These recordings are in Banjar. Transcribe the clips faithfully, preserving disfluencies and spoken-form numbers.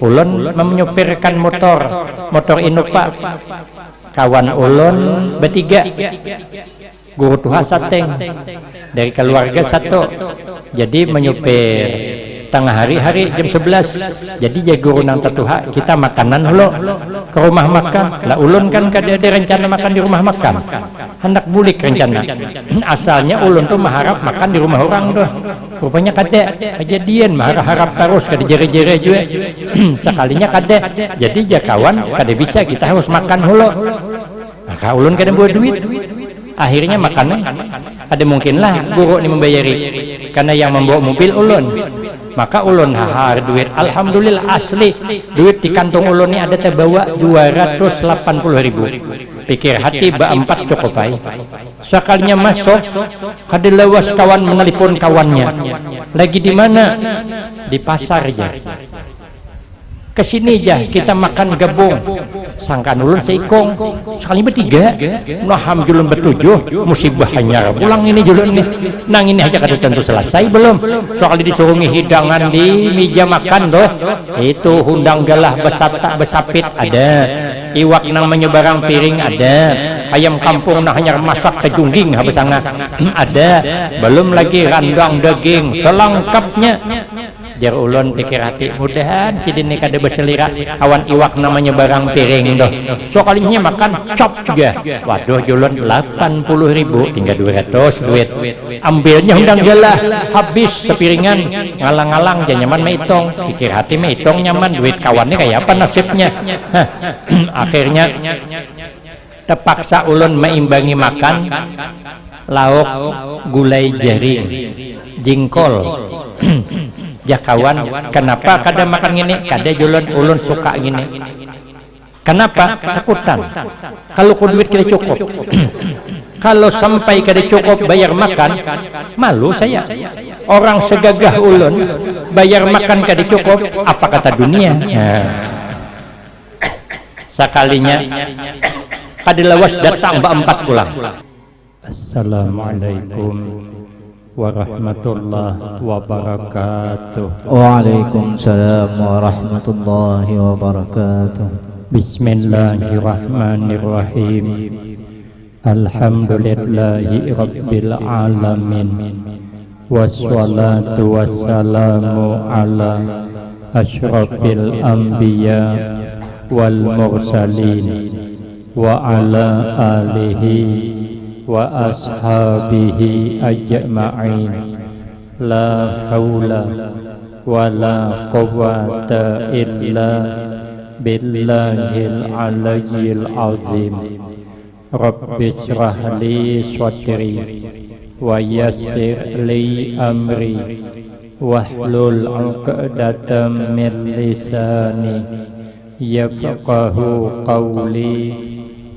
Ulun menyupirkan motor, motor Innova. Kawan ulun betiga, guru tuha sateng, dari keluarga satu. Jadi menyupir tengah hari, hari jam sebelas. Jadi jar guru nang tatuha, kita makanan hulu ke rumah makan. Lah ulun kan kada ada rencana makan di rumah makan. Handak bulik rencana. Asalnya ulun tu maharap makan di rumah urang tuh. Rupanya kada. Kejadian maharap-harap tarus, kada jere-jere jua. Sakalinya kada. Jadi jar kawan, kada bisa, kita harus makan hulu. Maka ulun kada bawa duit. Akhirnya makan ai. Kada mungkinlah guru ni membayari. Karena yang membawa mobil ulun. Maka ulun hahar duit. Alhamdulillah, asli. Duit di kantung ulun ni ada terbawa dua ratus lapan puluh ribu. Pikir hati, baempat cukup ai. Sakalinya masuk, kada lawas kawan menelpon kawannya. Lagi di mana? Di pasar, jar. Kesini jar, kita makan gabung. Sangkaan ulun seikung, sakalinya betiga. Nah, ham julun betujuh, musibah hanyar pulang ini julun nih. Nang ini aja kada tentu selesai belum. Sakali disuruh hidangan di meja makan tuh. Itu hundang galah besatak besapit ada. Iwak nang menyeberang piring ada. Ayam kampung nang hanyar masak kejungging ha besanga ada. Belum lagi randang daging selengkapnya. Jar ulun pikir hati, mudahan sidin ni kada beselera awan iwak nang menyeberang piring tuh. Sakalinya makan, cop juga. Waduh, julun lapan puluh ribu, tinggal dua ratus duit. Ambilnya hundang galah, habis sepiringan. Ngalang-ngalang ja nyaman maitung. Pikir hati, maitung nyaman, duit kawan ni kaya apa nasibnya. Hah. Akhirnya terpaksa ulun meimbangi makan lauk gulai jaring, jingkol. Jar kawan, kenapa kada makan ngini? Kada julun, ulun suka ngini. Kenapa? Takutan. Kalau ku duit kada cukup. Kalau sampai kada cukup bayar makan, malu saya. Orang segagah ulun, bayar makan kada cukup, apa kata dunia? Nah. Sakalinya, kada lawas datang baempat pulang. Assalamualaikum warahmatullahi wabarakatuh. Waalaikumsalam warahmatullahi wabarakatuh. Bismillahirrahmanirrahim. Alhamdulillahi rabbil alamin. Wassalatu wassalamu ala asyrafil anbiya wal mursalin wa ala alihi wa ashabihi ajma'in. La haula wa la quwwata illa billahil aliyyil azim. Rabbi shrah li sadri wa yassir li amri wahlul uqdatam min lisani yafqahu qawli.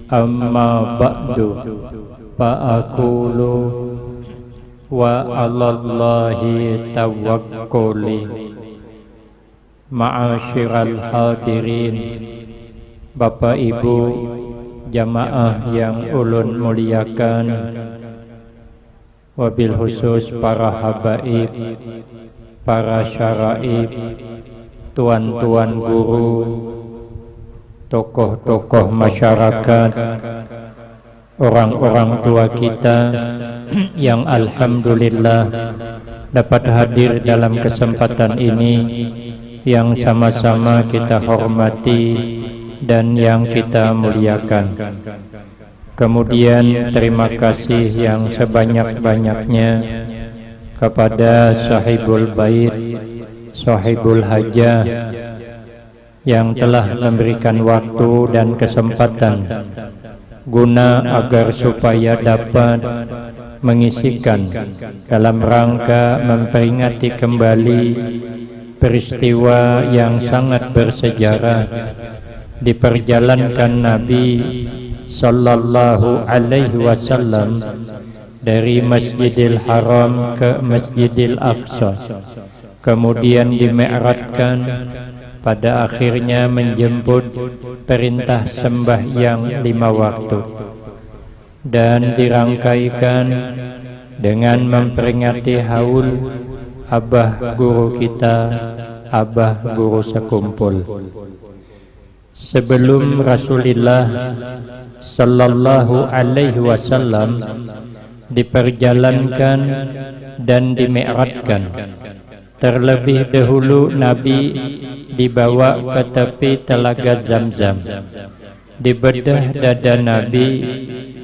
Amma ba'du, fa aqulu wa alallahi tawakkuli. Ma'asyiral hadirin, Bapak Ibu jamaah yang ulun muliakan, wabil khusus para habaib, para syaraib, tuan-tuan guru, tokoh-tokoh masyarakat, orang-orang tua kita yang alhamdulillah dapat hadir dalam kesempatan ini, yang sama-sama kita hormati dan yang kita muliakan. Kemudian, terima kasih yang sebanyak-banyaknya kepada sahibul bait, sahibul hajah, yang telah memberikan waktu dan kesempatan guna agar supaya dapat mengisikan dalam rangka memperingati kembali peristiwa yang sangat bersejarah diperjalankan Nabi sallallahu alaihi wasallam dari Masjidil Haram ke Masjidil Aqsa, kemudian dimi'rajkan, pada akhirnya menjemput perintah sembahyang lima waktu, dan dirangkaikan dengan memperingati haul abah guru kita, Abah Guru Sekumpul. Sebelum Rasulillah sallallahu alaihi wasallam diperjalankan dan dimi'rajkan, terlebih dahulu Nabi dibawa ke tepi Telaga Zamzam. Dibedah dada Nabi,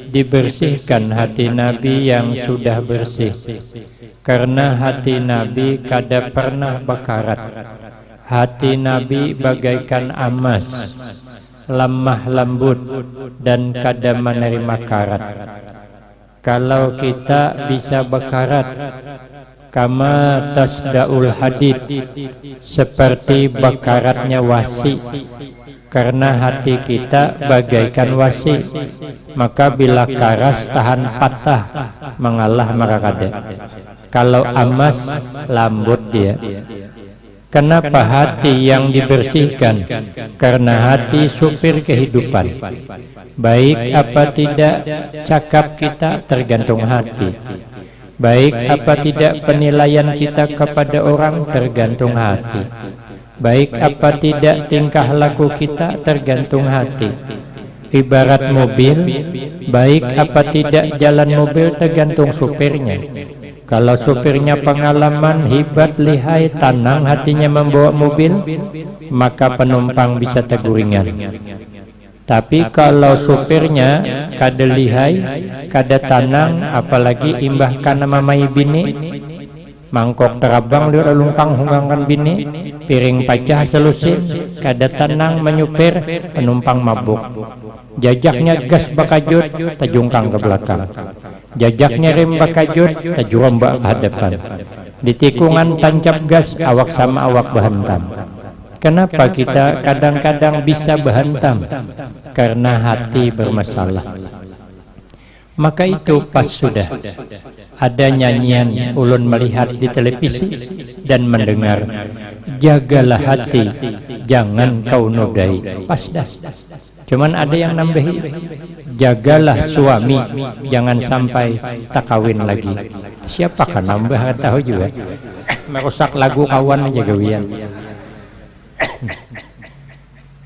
dibersihkan hati Nabi yang sudah bersih. Karena hati Nabi kada pernah bakarat. Hati Nabi bagaikan amas, lamah lambut, dan kada menerima karat. Kalau kita bisa bakarat, kama tasdaul hadid, seperti bakaratnya wasi, karena hati kita bagaikan wasi, maka bila karas tahan patah, mangalah marakada. Kalau amas, lambut dia. Kenapa hati yang dibersihkan? Karena hati supir kehidupan. Baik apa tidak, cakap kita tergantung hati. Baik apa tidak, penilaian kita kepada orang tergantung hati. Baik apa tidak, tingkah laku kita tergantung hati. Ibarat mobil, baik apa tidak jalan mobil tergantung supirnya. Kalau supirnya pengalaman, hibat, lihai, tanang hatinya membawa mobil, maka penumpang bisa teguringan. Tapi kalau supirnya kada lihai, kada tanang, apalagi imbah kana mamai bini, mangkok terabang liwat lungkang hunggangan bini, piring pacah selusin, kada tanang menyupir, penumpang mabuk. Jajaknya gas bakajut, tajungkang ke belakang. Jajaknya rem bakajut, tajurombak ke hadapan. Di tikungan tancap gas, awak sama awak bahantam. Kenapa kita kadang-kadang bisa bahantam? Karena hati bermasalah. Maka itu pas sudah ada nyanyian ulun melihat di televisi dan mendengar, jagalah hati, jangan kau nodai. Pas dah. Cuman ada yang nambahi, jagalah suami, jangan sampai takawin lagi. Siapa kan nambah, kada tahu juga. Merusak lagu kawan aja gawian.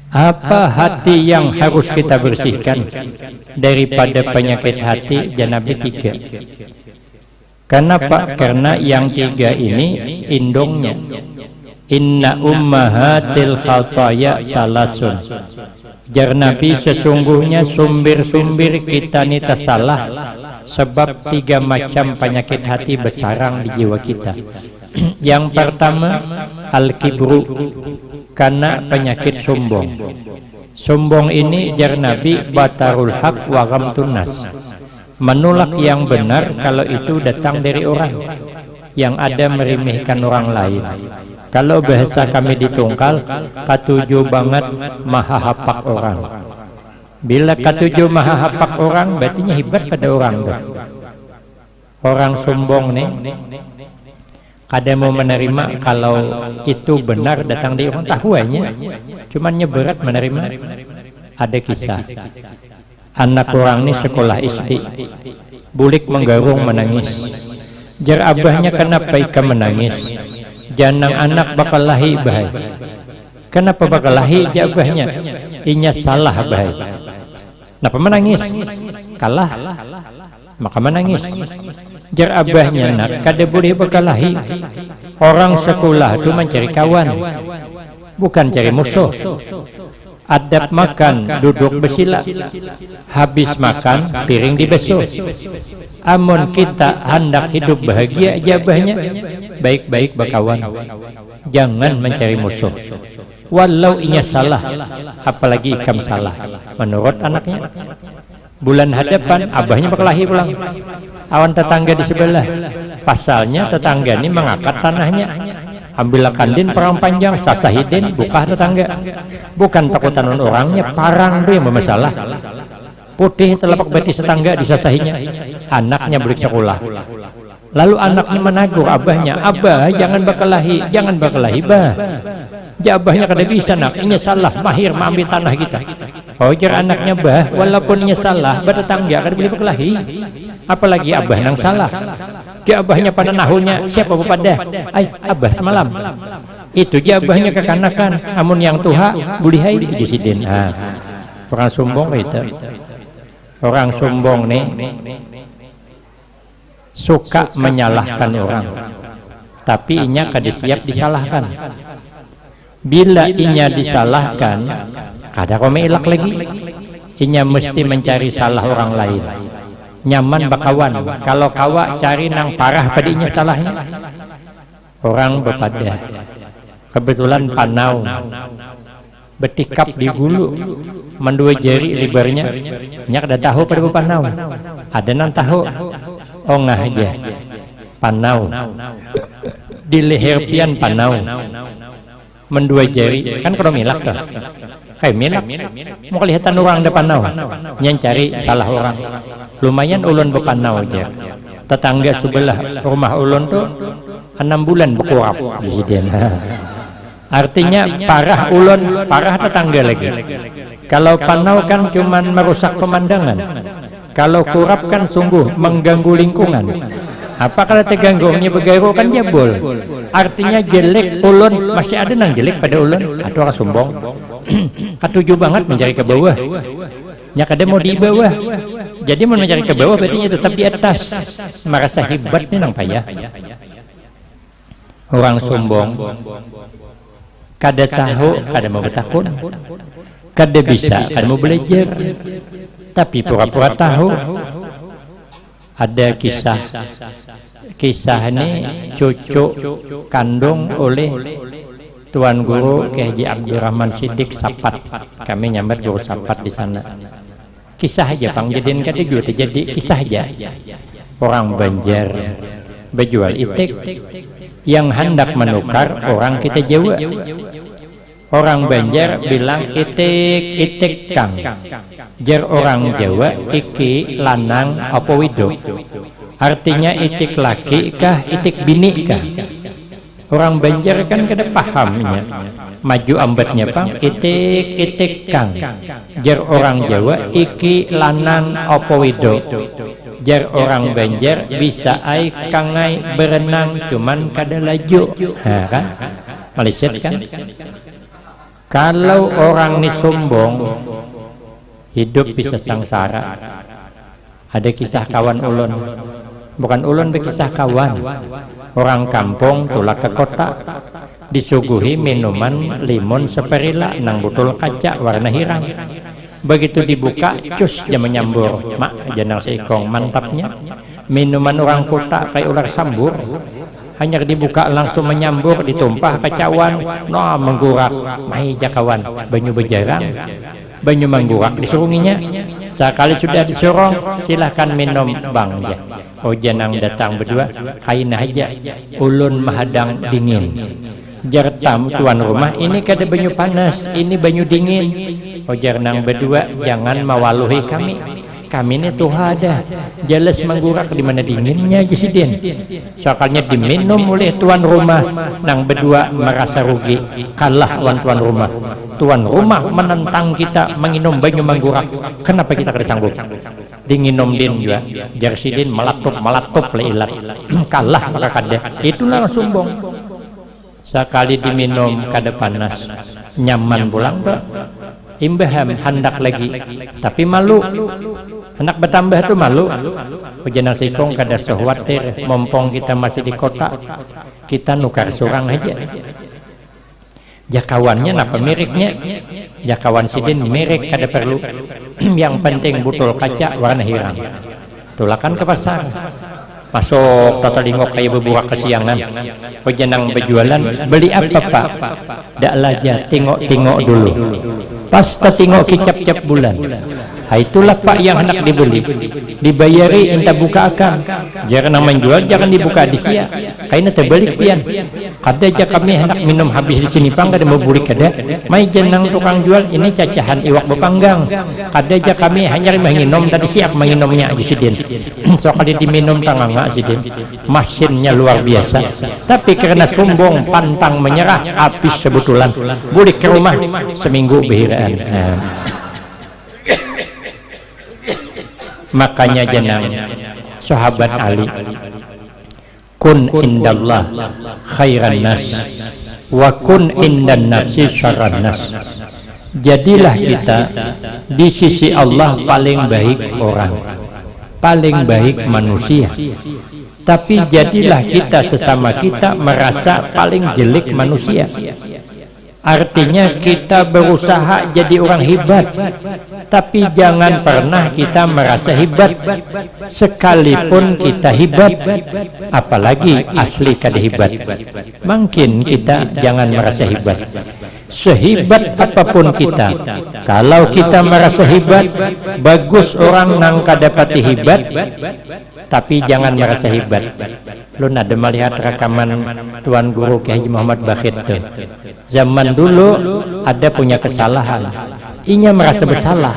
Apa hati yang harus kita bersihkan daripada penyakit hati? Jar Nabi tiga. Kenapa? Karena yang tiga ini indungnya. Inna ummahatil khataya salasun. Jar Nabi, sesungguhnya sumbir-sumbir kita ni tasalah sebab tiga macam penyakit hati besarang di jiwa kita. Yang pertama, al-kibru, karena penyakit sombong. Sombong ini, jar Nabi, batarul haq wa ghamtun nas. Menolak yang benar kalau itu datang dari orang, yang ada meremehkan orang lain. Kalau bahasa kami di Tungkal, katuju banget mahahapak orang. Bila katuju mahahapak orang, berarti nya hibat pada orang tu. Orang sombong ni kada mau menerima kalau itu benar datang dari orang, tahu aja. Cuman nya berat menerima. Ada kisah. Anak orang ni sekolah S D. Bulik menggarung menangis. Jar abahnya, "Kenapa ikam menangis?" "Janang anak bakalahi, Bah ai." "Kenapa bakalahi?" jar abahnya. "Inya salah, Bah ai." "Napa menangis?" "Kalah." Maka menangis. Jar abahnya, "Nak, kada boleh bakalahi. Orang sekolah tu mencari kawan, bukan cari musuh. Adab makan, duduk besila. Habis makan, piring dibesuh. Amun kita handak hidup bahagia," jar abahnya, "baik-baik bakawan. Jangan mencari musuh. Walau inya salah, apalagi ikam salah." Menurut anaknya. Bulan hadapan, abahnya bakalahi pulang. Awan tetangga di sebelah. Pasalnya tetangga ni mangakat tanahnya. Ambil akandin parang panjang, sasahidin, bukah tetangga. Bukan takutan wan urangnya, parang tu yang bamasalah. Putih telapak batis tetangga disasahinya. Anaknya bulik sekolah. Lalu anaknya managur abahnya, "Abah, jangan bakalahi, jangan bakalahi, Bah." Jar abahnya, "Kada bisa, Nak, inya salah, mahir maambil tanah kita." Ujar anaknya, "Bah, walaupun inya salah, batetangga kada boleh bakalahi. Apalagi abah nang salah." Jar abahnya, "Pananahunya, siapa bapadah?" "Ai, abah semalam." Itu ja abahnya kakanakan, amun yang tuha bulih ai, ujar sidin. Ah, urang sumbung kaitu. Urang sumbung ni suka manyalahkan urang, tapi inya kada siap disalahkan. Bila inya disalahkan, kada kawa mailak lagi. Inya mesti mancari salah urang lain. Nyaman bakawan, kalau kawa cari nang parah pada inya salahnya. Urang bapadah. Kebetulan panau batikap di gulu, mandua jari libarnya. Inya kada tahu pada bapanau. Ada nang tahu? Ongah ja. Panau. Di leher pian panau. Mandua jari, kan kada milak tuh. Kayak milak. Mau kelihatan orang ada panau. Nyancari salah orang. Lumayan ulun bapanau, jar. Tetangga sebelah rumah ulun tuh enam bulan bekurap, ujar sidin. Artinya parah ulun, parah tetangga lagi. Kalau panau kan cuman merusak pemandangan. Kalau kurap kan sungguh mengganggu lingkungan. Apa kada terganggu, nya begaru kan jabul. Artinya jelek ulun, masih ada nang jelek pada ulun. Atuh orang sumbung. Katuju banget mencari ke bawah. Nya kada mau di bawah. Jadi mau mencari ke bawah berarti nya tetap di atas. Merasa hebat ni nang payah. Orang sumbung. Kada tahu, kada mau bertakun. Kada bisa, kada mau belajar. Tapi pura-pura tahu. Ada kisah. Kisah ni cucu kandung oleh Tuan Guru Kiai Haji Abdurrahman Sidik Sapat. Kami nyambat Guru Sapat di sana. Kisah aja pang, jadian kada jua terjadi, kisah aja. Orang Banjar bejual itik yang hendak menukar orang kita Jawa. Orang Banjar bilang itik, itik kang. Jar orang Jawa, iki lanang apa widok? Artinya itik laki kah, itik bini kah? Orang Banjar kan kada paham inya. Maju ambatnya pang, itik, itik kang. Jar orang Jawa, iki lanang apa widok? Jar orang Banjar, bisa ai kangai berenang, cuman kada laju. Ha, kan? Malisit kan? Kalau orang ni sumbung, hidup bisa sangsara. Ada kisah kawan ulun. Bukan ulun, berkisah kawan. Orang kampung tulak ke kota. Disuguhi minuman limun seperila nang butul kaca warna hirang. Begitu dibuka, cus ja menyambur. Mak, janang seikong, mantapnya. Minuman orang kota kayak ular sambur. Hanyar dibuka langsung menyambur, ditumpah ke cawan. Nah, menggurak. Mai ja kawan, banyu bejarang. Banyu manggurak disurunginya. Sakali sudah disurung, silahkan minum bang, jar. Ujar nang datang bedua, kaina haja, ulun mahadang dingin. Jar tamu tuan rumah, ini kada banyu panas, ini banyu dingin. Ujar nang bedua, jangan mawaluhi kami. Kami ni tuha dah, jelas manggurak di mana dinginnya, jar sidin. Sakalinya diminum oleh tuan rumah, nang bedua merasa rugi, kalah wan tuan rumah. Tuan rumah menentang kita menginum banyu manggurak, kenapa kita kada sanggup? Dinginum din jua, jar sidin, melatup, melatup lah ilat. Kalah maka kada. Itulah sumbung. Sakali diminum kada panas, nyaman pulang tu. Imbah am handak lagi, tapi malu. Handak batambah tu malu. Ujar nang sikung, kada usah khawatir, mumpung kita masih di kota, kita nukar surang haja. Jakawannya napa mereknya? Jakawan sidin merek kada perlu. Yang penting butul kaca warna hirang. Tulakan ke pasar. Masuk tatalingok kaya beburak kesiangan. Ujar nang bejualan, beli apa, Pak? Dak lah ja, tengok-tengok dulu. Pas tatingok kicap-cap bulan. Ha, itulah, Pak, yang hendak dibeli. Dibayari, enda buka akan. Jar nang menjual, jangan dibuka di sia. Kaina terbalik pian. Kada ja kami handak minum habis di sini pang, kada mau bulik kada. Mai ja nang tukang jual, ini cacahan iwak bepanggang. Kada ja kami hanyar manginum, tadi siap manginumnya, jar sidin. Sakali diminum tanganga sidin. Masinnya luar biasa. Tapi karena sumbung pantang menyerah, habis sebutulan. Bulik ke rumah seminggu behiraan. Nah. Makanya jangan sahabat Ali. Kun indallah khairan nas. Wakun indan nafsi syarran nas. Jadilah kita di sisi Allah paling baik orang, paling baik manusia. Tapi jadilah kita sesama kita merasa paling jelek manusia. Artinya kita berusaha jadi orang hebat, tapi jangan pernah kita merasa hebat. Sekalipun kita hebat, apalagi asli kada hebat. Mungkin kita jangan merasa hebat. Sehebat apapun kita, kalau kita merasa hebat, bagus orang nang kadapati hebat, tapi jangan merasa hebat. Lun ada melihat rekaman Tuan Guru Kiai Haji Muhammad Bakhit tu. Zaman dulu ada punya kesalahan. Inya merasa bersalah.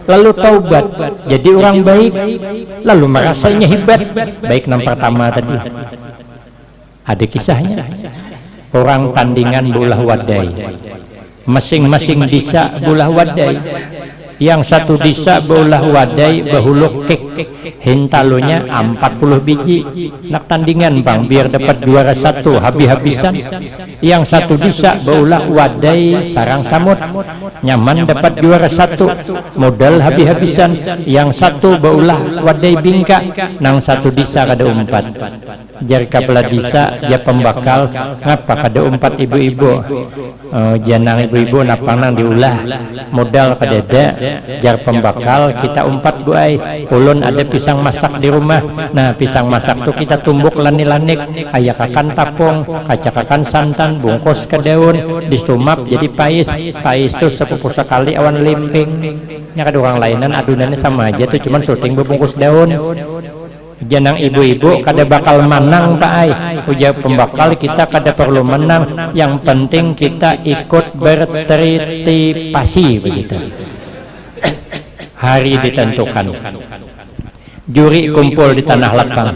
Lalu taubat, jadi orang baik. Lalu merasa inya hebat. Baik nang pertama tadi. Ada kisahnya. Orang tandingan beulah wadai. Masing-masing disa beulah wadai. Yang satu disa beulah wadai bahulu kek. Hintalunya empat puluh biji. Nak tandingan pang biar dapat juara satu habis-habisan. Yang satu disa beulah wadai sarang samut. Nyaman dapat juara satu. Modal habis-habisan. Yang satu beulah wadai bingka. Nang satu disa kada umpat. Jar kapala disa, jar pambakal, ngapa kada umpat ibu-ibu? Eh, jar nang ibu-ibu, napa nang diulah? Modal kadada, jar pambakal, kita umpat bu ai. Ulun ada pisang masak di rumah. Nah, pisang masak tu kita tumbuk lanik-lanik, ayakakan tapung, kacakakan santan, bungkus ke daun, disumap jadi pais. Pais tu sepupu sekali awan limping. Nya kada urang lainan, adunannya sama aja tu, cuman suting bebungkus daun. Janang ibu-ibu kada bakal manang pa ai. Ujar pembakal, kita kada perlu menang, yang penting kita ikut bertritipasi begitu. Hari ditentukan. Juri kumpul di tanah lapang.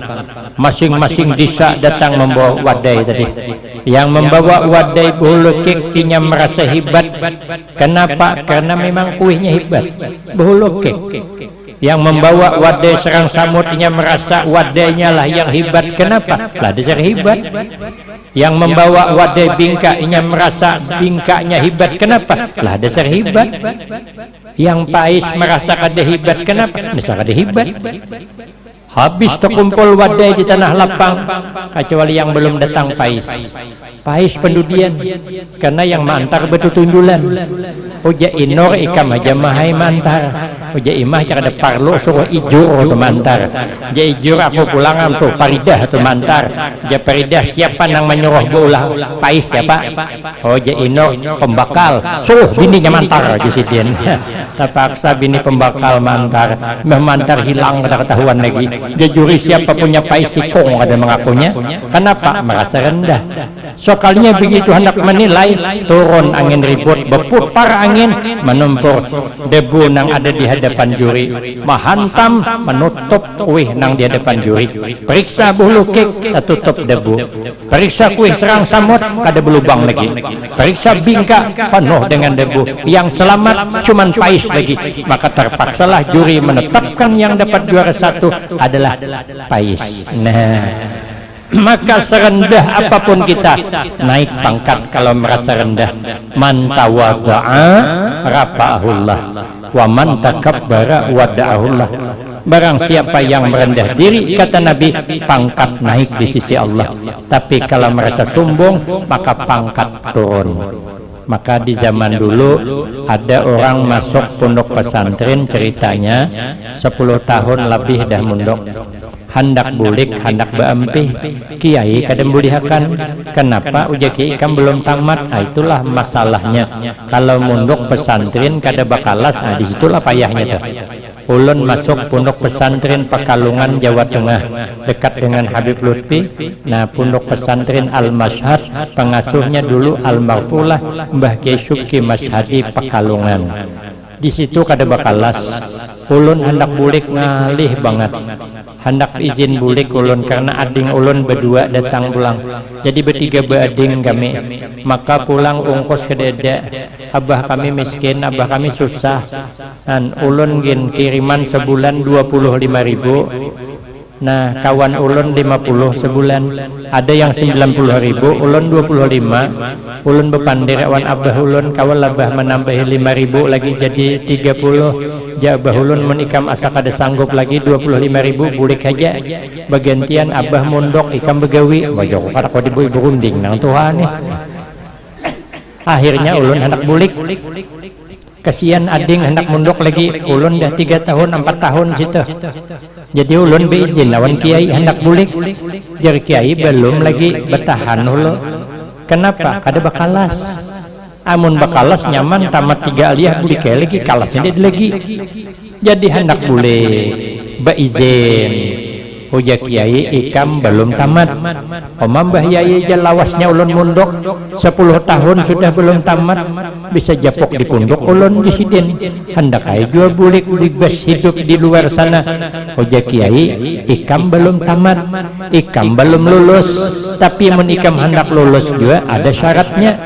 Masing-masing disa datang membawa wadai tadi. Yang membawa wadai bahulu kek inya merasa hebat. Kenapa? Karena memang kuihnya hebat. Bahulu kek. Yang membawa wadai serang samut inya merasa wadainya lah yang hebat. Kenapa? Lah dasar hebat. Yang membawa wadai bingka inya merasa bingkanya hebat. Kenapa? Lah dasar hebat. Yang pais merasa kada hebat. Kenapa? Dasar kada hebat. Habis terkumpul wadai di tanah lapang, kecuali yang belum datang pais. Pais pendudian, karena yang mantar betutunjulan. Ujar Inur, ikam aja mahai mantar. Ujar Imah, cak ada parlu suruh Ijur tu mantar. Ujar Ijur, aku pulang am tu Paridah tu mantar. Ujar Paridah, siapa nang menyuruh beulah pais siapa? Oh, ujar Inur, pembakal. Suruh bininya mantar, ujar sidin. Terpaksa bini pembakal mantar. Meh mantar hilang kada ketahuan lagi. Ujar juri, siapa punya pais, sikung kada mengakunya. Kenapa? Merasa rendah. Sekalinya begitu hendak menilai, turun angin ribut, berputar angin, menumpur debu nang ada di hadapan juri, menghantam, menutup kuih nang di hadapan juri. Periksa buh lukik, tertutup debu. Periksa kuih serang samut, kada belubang lagi. Periksa bingka, penuh dengan debu. Yang selamat cuman pais lagi. Maka terpaksalah juri menetapkan yang dapat juara satu adalah pais. Nah, maka serendah apapun kita, naik pangkat kalau merasa rendah. Man tawadha'a rafa'ahullah, wa man takabbara wada'ahullah. Barang siapa yang merendah diri, kata Nabi, pangkat naik di sisi Allah. Tapi kalau merasa sombong, maka pangkat turun. Maka di zaman dulu ada orang masuk pondok pesantren, ceritanya sepuluh tahun lebih dah mundok. Handak bulik, handak baampih, kiai kada membulihakan. Kenapa, ujar kiai, ikam belum tamat? Ah, itulah masalahnya. Kalau mundok pesantren kada bakalas, ah, di situlah payahnya tuh. Ulun masuk pondok pesantren Pekalongan, Jawa Tengah, dekat dengan Habib Lutfi. Nah, pondok pesantren Al Mashhad, pengasuhnya dulu almarhumlah Mbah Kiai Subki Mashhadi Pekalongan. Di situ kada bakalas. Ulun handak bulik, ngalih bangat. Handak izin bulik ulun karena ading ulun bedua datang pulang. Jadi betiga beading kami. Maka pulang ungkus kada ada. Abah kami miskin, abah kami susah. An, ulun gin kiriman sebulan dua puluh lima ribu. Nah, kawan ulun lima puluh sebulan, ada yang sembilan puluh ribu, ulun dua puluh lima. Ulun bepandir awan abah ulun, kawa lah bah menambahi lima ribu lagi jadi tiga puluh. Ja abah ulun, mun ikam asa kada sanggup lagi dua puluh lima ribu, bulik haja. Bagantian abah mundok, ikam begawi. Wajah aku kada kau dibu ibu runding nang tuha nih. Akhirnya ulun hendak bulik. Kasian ading hendak mundok lagi, ulun dah tiga tahun, empat tahun situ. Jadi ulun beizin lawan kiai hendak bulik. Jar kiai, belum lagi, betahan hulu. Kenapa? Kada bakalas. Amun bakalas nyaman, tamat tiga aliyah bulik ai lagi, kalasnya ada lagi. Jadi handak bulik, beizin. Ujar kiai, ikam belum tamat. Omam bah yai ja lawasnya ulun mundok, sepuluh tahun sudah belum tamat, bisa japuk di punduk ulun di sidin. Handak ai jua bulik bibas hidup di luar sana. Ujar kiai, ikam belum tamat, ikam belum lulus. Tapi mun ikam handak lulus jua ada syaratnya.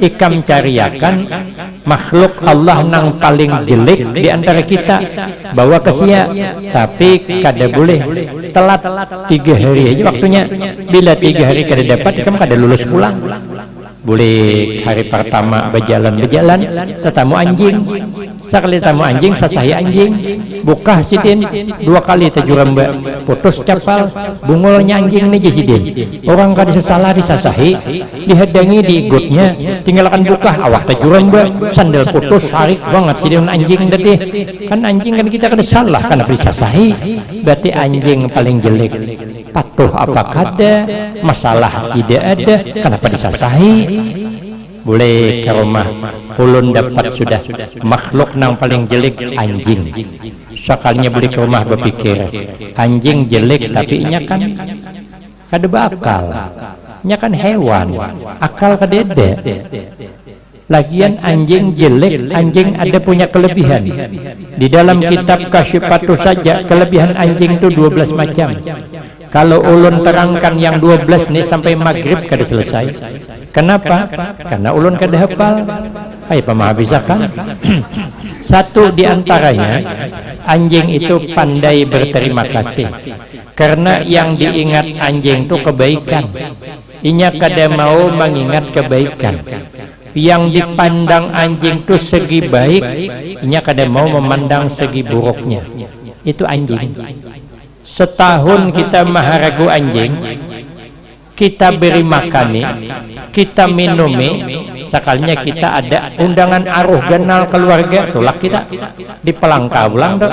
Ikam cariakan makhluk Allah nang paling jelek di antara kita, bawa ke sia, tapi kada boleh telat, tiga hari aja waktunya. Bila tiga hari kada dapat, ikam kada lulus pulang. Bulik hari pertama, bejalan-bejalan, tetamu anjing. Sakali tetamu anjing, sasahi anjing. Bukah sidin, dua kali tajuramba, putus capal. Bungulnya anjing ni, jar sidin. Orang kada sasalah disasahi, dihadangi, diigutnya, tinggalkan bukah, awak tajuramba, sandal putus, sarik bangat sidin anjing tadi. Kan anjing kan kita kada salah, kenapa disasahi? Berarti anjing paling jelek. Patuh apa kada, masalah tidak ada, kenapa disasahi? Bulik ke rumah, ulun dapat sudah makhluk nang paling jelek, anjing. Sakalinya bulik ke rumah, bepikir, anjing jelek tapi inya kan kada beakal. Inya kan hewan, akal kadada. Lagian anjing jelek, anjing ada punya kelebihan. Di dalam kitab Kasyifatu saja, kelebihan anjing tu dua belas macam. Kalau ulun terangkan yang dua belas ni sampai maghrib kada selesai. Kenapa? Karena ulun kada hafal. Kaya pemahabisakan. Satu di antaranya, anjing itu pandai berterima kasih. Karena yang diingat anjing tu kebaikan. Inya kada mau mengingat kebaikan. Yang dipandang anjing tu segi baik, inya kada mau memandang segi buruknya. Itu anjing. Setahun kita maharagu anjing, kita beri makani, kita minumi, sakalinya kita ada undangan aruh ganal keluarga, tulak kita. Di palangka pulang tu.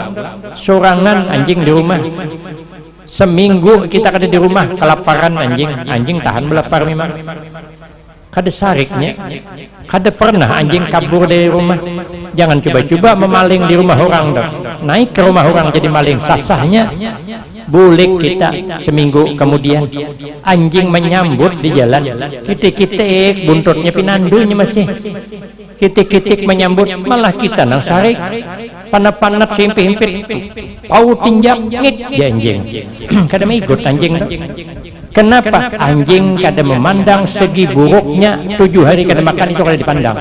Surangan anjing di rumah. Seminggu kita kada di rumah, kelaparan anjing. Anjing tahan belapar memang. Kada sariknya, kada pernah anjing kabur dari rumah. Jangan cuba-cuba memaling di rumah orang dok. Naik ke rumah orang jadi maling, sasahnya. Bulik kita seminggu kemudian, anjing menyambut di jalan. Kitik-kitik buntutnya pinandunya masih. Kitik-kitik menyambut, malah kita nang sarik. Panat-panat, simpit-himpit, pau tinjak, ngik, ja anjing. Kada maigut anjing tu. Kenapa? Anjing kada memandang segi buruknya, tujuh hari kada makan itu kada dipandang.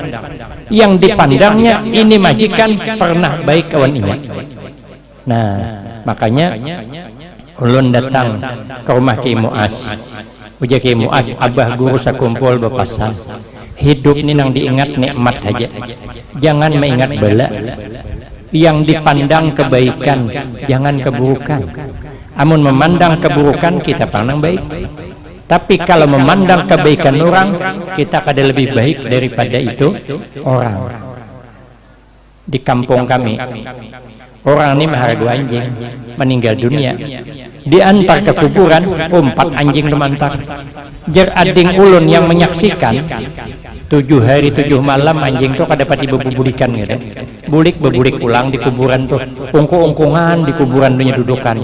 Yang dipandangnya, ini majikan pernah baik kawan inya. Nah, makanya ulun datang ke rumah Kiai Muas. Ujar Kiai Muas, abah guru sakumpul bepasan, hidup ni nang diingat nikmat haja. Jangan maingat bala. Yang dipandang kebaikan, jangan keburukan. Amun memandang keburukan, kita pang nang baik. Tapi kalau memandang kebaikan orang, kita kada lebih baik daripada itu orang. Di kampung kami, orang ni maharagu anjing, meninggal dunia. Diantar ke kuburan, umpat anjing tu mantar. Jar ading ulun yang menyaksikan, tujuh hari tujuh malam anjing tu kada pati bebubulikan gitu. Bulik bebulik pulang di kuburan tu, ungku-ungkungan di kuburan tu nya dudukan.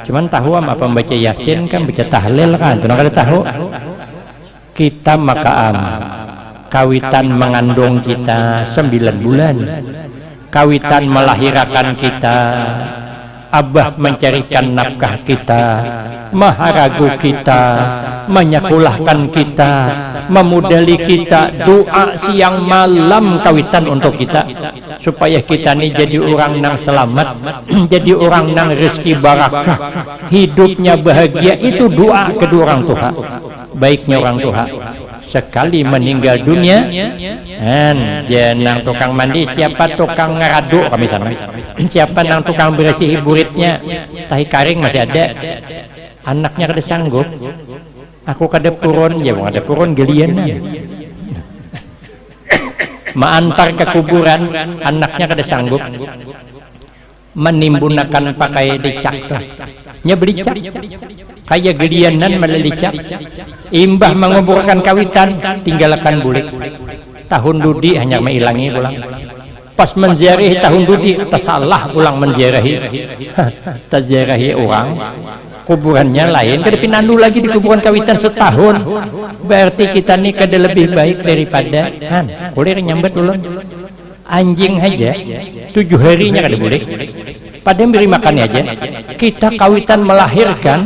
Cuman tahu am apa membaca Yasin kan, baca tahlil kan, tu nang kada tahu. Kita makaam, kawitan mengandung kita sembilan bulan, kawitan melahirakan kita Abah mencarikan nafkah kita, maharagu kita, menyekolahkan kita, memudali kita, doa siang malam kawitan untuk kita, supaya kita ni jadi orang nang selamat, jadi orang nang rezeki barakah, hidupnya bahagia, itu doa kedua orang tua. Baiknya orang tua, sekali meninggal dunia, kan, jangan tukang mandi, siapa tukang ngeradu kami sana, siapa nang tukang bersihi buritnya, tahi karing masih ada, anaknya kada sanggup, aku kada purun, ya kada purun gelianan. Maantar ke kuburan, anaknya kada sanggup, manimbunakan pakai licak tuh. Nya belicak. Kaya gelianan melelicak. Imbah menguburkan kawitan, tinggalakan bulik. Tahun dudi hanya mailangi pulang. Pas menziarahi tahun dudi, tersalah pulang menziarahi. Terziarahi orang. Kuburannya lain, kada pinandu lagi di kuburan kawitan setahun. Berarti kita ni kada lebih baik daripada, han, kulir nyambat ulun. Anjing haja, tujuh harinya kada bulik. Pada beri makan aja. Kita kawitan melahirkan,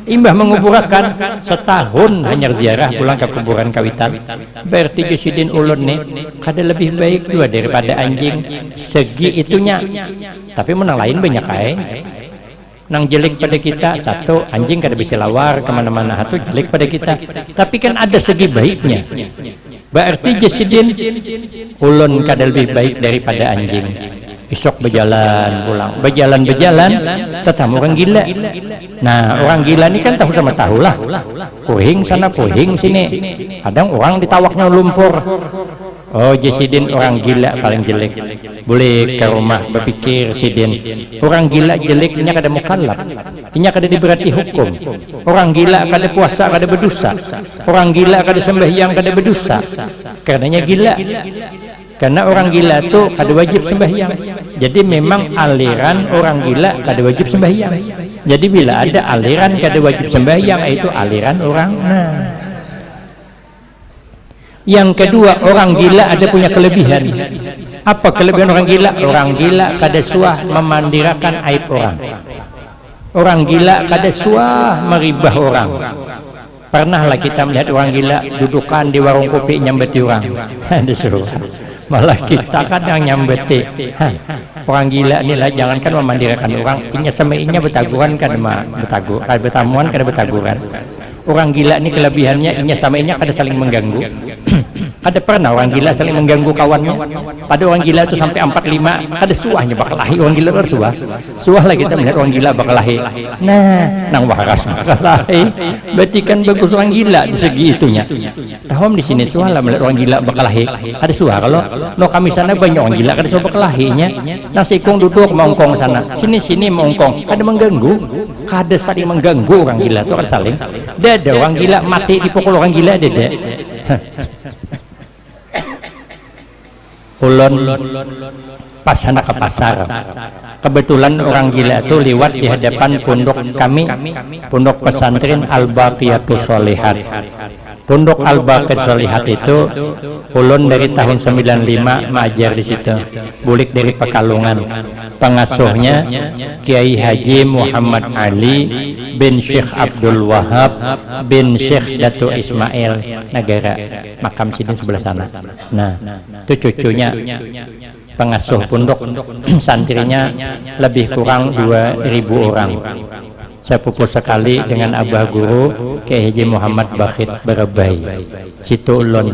imbah menguburakan, setahun hanya ziarah pulang ke kuburan kawitan. Berarti jusidin ulun nih, kada lebih baik juga daripada anjing. Segi itunya. Tapi menang lain banyak ae. Nang jelek pada kita, satu, anjing kada bisa lawar kemana-mana, satu jelek pada kita. Tapi kan ada segi baiknya. Berarti jasidin, ulun kada lebih baik daripada anjing. Isok berjalan pulang, berjalan-berjalan, tetamu orang gila. Nah, orang gila ni kan tahu sama tahu lah. Puhing sana, puhing sini. Kadang orang ditawaknya lumpur. Oh, jasidin orang gila paling jelek. Bulik ke rumah, berpikir sidin, orang gila jelek, inya kada mukallaf, inya kada diberati hukum. Orang gila kada puasa, kada berdosa. Orang gila kada sembahyang, kada berdosa. Karenanya gila. Karena orang gila tu kada wajib sembahyang. Jadi memang aliran orang gila kada wajib sembahyang. Jadi bila ada aliran kada wajib sembahyang, itu aliran orang. Nah. Yang kedua, orang gila ada punya kelebihan. Apa kelebihan orang gila? Orang gila kada suah memandirakan aib orang. Orang gila kada suah meribah orang. Pernahlah kita melihat orang gila dudukan di warung kopi nyambati orang. Ada suah. Malah kita kadang nyambati. Hah, orang gila ni lah, jangankan memandirakan orang, inya sama inya betaguran kada ma-, betagu-, kada betamuan, kada betaguran. Orang gila ni kelebihannya, inya sama inya kada saling mengganggu. Kada pernah orang gila saling mengganggu kawannya. Pada orang gila tu sampai empat lima, kada suahnya bakalahi orang gila tu, suah. Suah lah kita melihat orang gila bakalahi. Nah, nang waras bakalahi. Berarti kan bagus orang gila di segi itunya. Tahom di sini suah lah melihat orang gila bakalahi. Kada suah kalau no kami sana banyak orang gila kada suah bakalahinya. Nang sikung duduk mongkong sana, sini, sini mongkong, kada mengganggu. Kada saling mengganggu orang gila tu, kada saling. Ada orang gila mati dipukul orang gila, ada. Ulun pas handak ke pasar. Kebetulan orang gila tu liwat di hadapan pondok kami, Pondok Pesantren Al-Baqiyatus Shalihat. Pondok Al-Baqiyatus Shalihat itu ulun dari tahun sembilan lima maajar di situ. Bulik dari Pekalongan. Pengasuhnya Kiai Haji Muhammad Ali bin Syekh Abdul Wahab bin Syekh Datu Ismail Nagara. Makam sidin sebelah sana. Nah, itu cucunya pengasuh pondok, santrinya lebih kurang dua ribu orang. Sepupu sekali dengan Abah Guru Kiai Haji Muhammad Bakhit Berebai. Situ ulun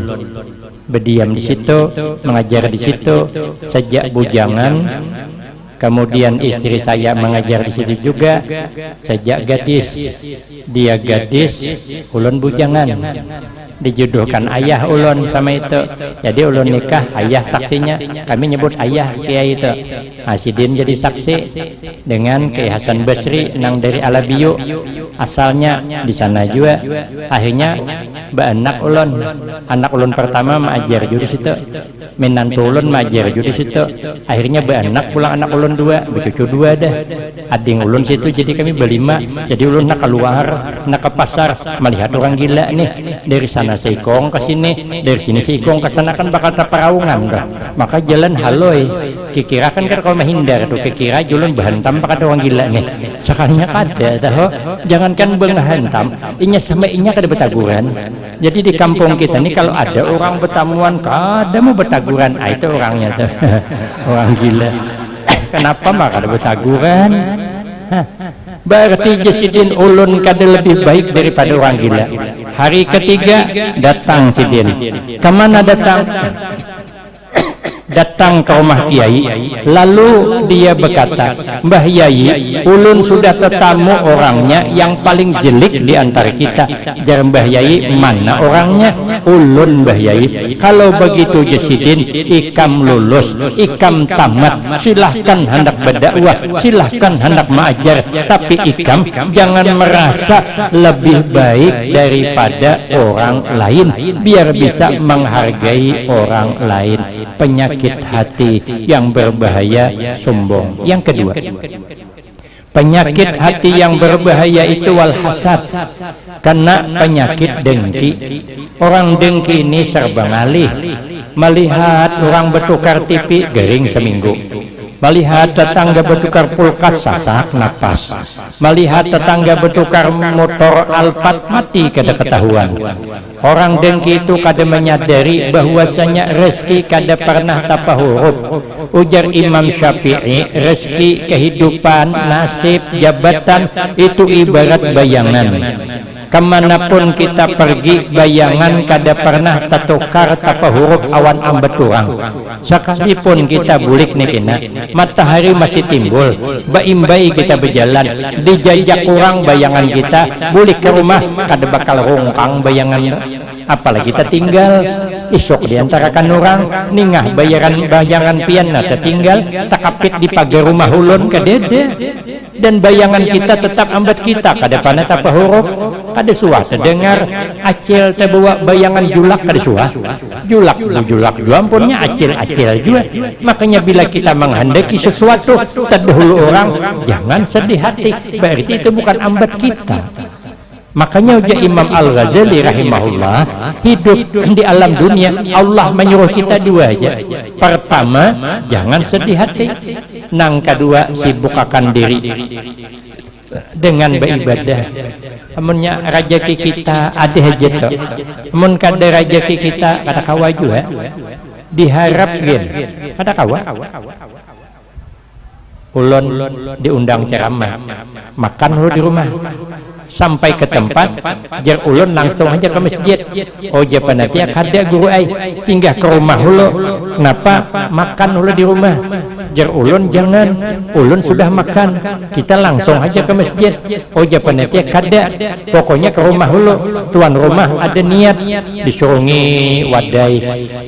berdiam di situ, mengajar di situ sejak bujangan. Kemudian istri saya mengajar di situ juga sejak gadis. Dia gadis, ulun bujangan. Dijodohkan ayah ulun sama itu. Jadi ulun nikah, ayah saksinya. Kami nyebut ayah kiai itu. Nah, sidin jadi saksi dengan Kiai Hasan Basri nang dari Alabiu. Asalnya di sana juga. Akhirnya baanak ulun. Anak ulun pertama maajar juga di situ. Minantu ulun maajar jua di situ. Akhirnya baanak pulang anak ulun dua, becucu dua dah. Ading ulun situ, jadi kami balima. Jadi ulun handak kaluar, handak ka pasar, malihat urang gila nih. Dari sana sana seikong ke sini, dari sini seikong ke sana, kan bakal taparaungan tuh. Maka jalan haloi, kikira kan kada kawa mahindar tuh, kikira julun bahantam pakat orang gila nih. Sakalinya kada tahu, jangankan bangahantam, inya sama inya kada bataguran. Jadi di kampung kita nih kalau ada orang batamuan kada mau bataguran, ah itu orangnya tuh. Orang gila. Kenapa mah kada bataguran? Hah. Berarti jar sidin ulun kada lebih baik daripada orang gila. Hari ketiga datang sidin. Kemana datang? Datang ke rumah kiai. Lalu dia berkata, "Mbah Yai, ulun sudah tetamu orangnya yang paling jelik di antara kita." Jar Mbah Yai, "Mana orangnya?" "Ulun, Mbah Yai." "Kalau begitu jar sidin, ikam lulus, ikam tamat, silahkan handak berdakwah, silahkan handak mengajar, tapi ikam jangan merasa lebih baik daripada orang lain, biar bisa menghargai orang lain." Penyakit hati yang berbahaya, sombong. Yang kedua, penyakit hati yang berbahaya itu wal hasad, kena penyakit dengki. Orang dengki ini serba ngalih. Melihat orang bertukar T V, gering seminggu. Melihat tetangga bertukar kulkas, sasak napas. Melihat tetangga bertukar motor Alphard, mati kada ketahuan. Orang dengki itu kada menyadari bahwasanya rezeki kada pernah tapahurup. Ujar Imam Syafi'i, rezeki, kehidupan, nasib, jabatan itu ibarat bayangan. Kemanapun kita pergi, bayangan kada pernah tatukar tapahurup awan ambat urang. Sekalipun kita bulik nih kena, matahari masih timbul, baimbai kita berjalan, dijajak urang bayangan kita, bulik ke rumah kada bakal rungkang bayangan. Apalagi tatinggal, isuk diantarakan urang, ningah bayaran bayangan pian nah tatinggal, takapit di pagar rumah ulun, kadada. Dan bayangan kita tetap ambat kita, kada pana tapahurup, kada suah tadengar, acil tabawa bayangan julak kada suah, julak bujulak jua ampunnya, acil acil jua. Makanya bila kita menghendaki sesuatu terdahulu orang, jangan sedih hati, berarti itu bukan ambat kita. Makanya ujar Imam Al-Ghazali rahimahullah, hidup di alam dunia Allah menyuruh kita dua aja. Pertama, jangan sedih hati. Nang kedua, sibuk akan diri dengan beribadah. Amunnya rajaki kita ada aja tuh. Amun kada rajaki kita kada kawa jua. Diharap gin kada kawa. Ulun diundang ceramah, makan ulun di rumah. Sampai ke tempat, jar ulun langsung aja ke masjid. Oh, jar panitia, kada guru ai, singgah ke rumah ulu. Napa? Makan ulu di rumah. Jar ulun, jangan, ulun sudah makan, kita langsung aja ke masjid. Oh, jar panitia, kada, pokoknya ke rumah ulu. Tuan rumah ada niat, disurungi wadai,